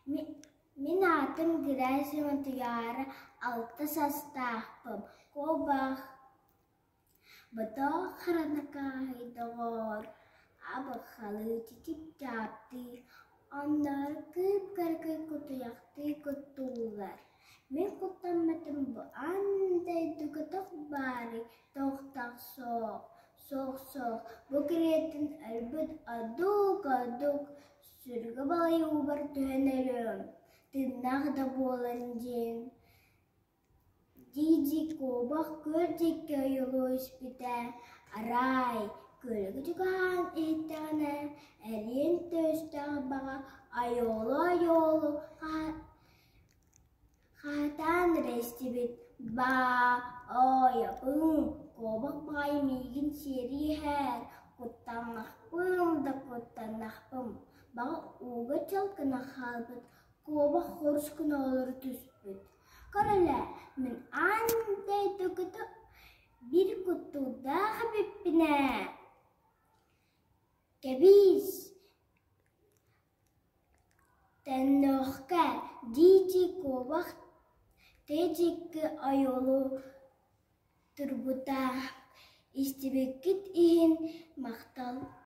Мин аатым Герасимова Туйаара, алта саастаахпын, куобах Ботоох харанакааһый доҕоор, абырхалыы чичик-чаптыы, оннооҕор кыып-кыракый кутуйахтыы куттууллар. Мин куттаммытым бу аан дойдуга туох баарый, туохтаах суох, суох-суох, бу кэриэтин өлбүт одук-одук, сүргэ балай уубар түһэн өлүөм, тыыннаах да буолан диэн Дии-дии куобах күөл диэки ойуолуу испитэ, арай, күөлгэ чугаһаан иһиттэҕинэ, эриэн төстөөх баҕа ойуолу-ойуолу хаһытаан эрэ истибит: «Баа, оойобун, куобах баҕайы миигин сиэри иһэр, куттаннахпын да куттаннахпын» Баҕа ууга чал гына хаалбыт, куобах хорус гына олоро түспүт. Көр эрэ, мин аан дойдуга биир куттуурдаах эбиппин ээ Кэбиис, төннүөххэ дии-дии куобах тыа диэки ойуолуу турбута, истибиккит иһин махтал.